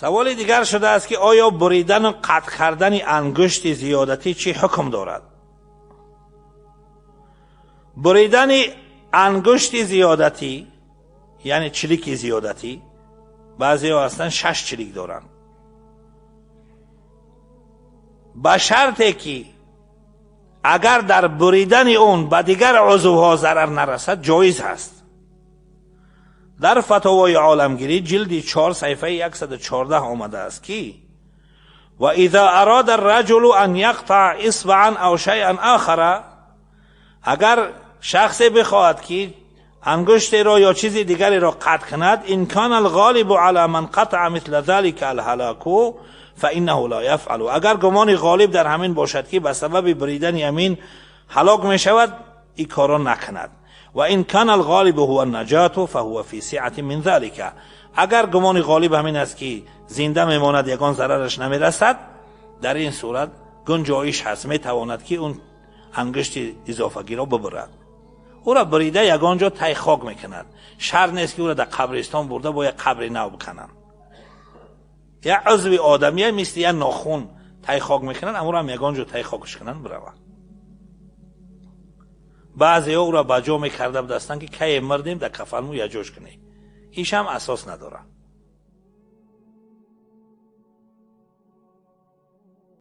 Саволи дигар шудааст, ки оё буридану қатъ кардани ангушти зиёдатӣ чӣ ҳукм дорад? Буридани ангушти зиёдатӣ, яъне чилики зиёдатӣ, баъзеҳо ҳастанд шаш чилик доранд, ба шарте ки агар дар буридани он ба дигар узвҳо зарар нарасад, ҷоиз ҳаст. Дар Фатовои оламгирӣ, ҷилди 4, саҳифаи 114 омадааст, ки ва иза арада арраҷулу ан яқтаа исбаан ав шайъан ахара, агар шахсе бихоҳад, ки ангуштеро ё чизи дигареро қатъ кунад, ин кана алғолибу ала ман қатаа мисла залика алҳалаку фаиннаҳу ла яфъалу, агар гумони ғолиб дар ҳамин бошад, ки ба сабаби буридани ҳамин ҳалок мешавад, ин корро накунад. Ва ин кана алғолибу ҳува наҷоту фаҳува фи сиати мин залика, агар гумони ғолиб ҳамин аст, ки зинда мемонад, ягон зарараш намерасад, дар ин сурат гунҷоиш ҳаст, метавонад, ки он ангушти изофагиро бибурад. Ӯро бурида, ягон ҷо тай хок мекунад. Шарт нест, ки ӯро дар қабристон бурда, бо як қабри нав бикананд. Як узви одамия, мисли як нохун тай хок мекунанд, аморо ягон ҷо тай хокш кунанд, бираванд. Баъзеҳо ӯро ба ҷо мекарда будастанд, ки кае мурдем, дар кафанму якҷош кунем. Ишам асос надорад.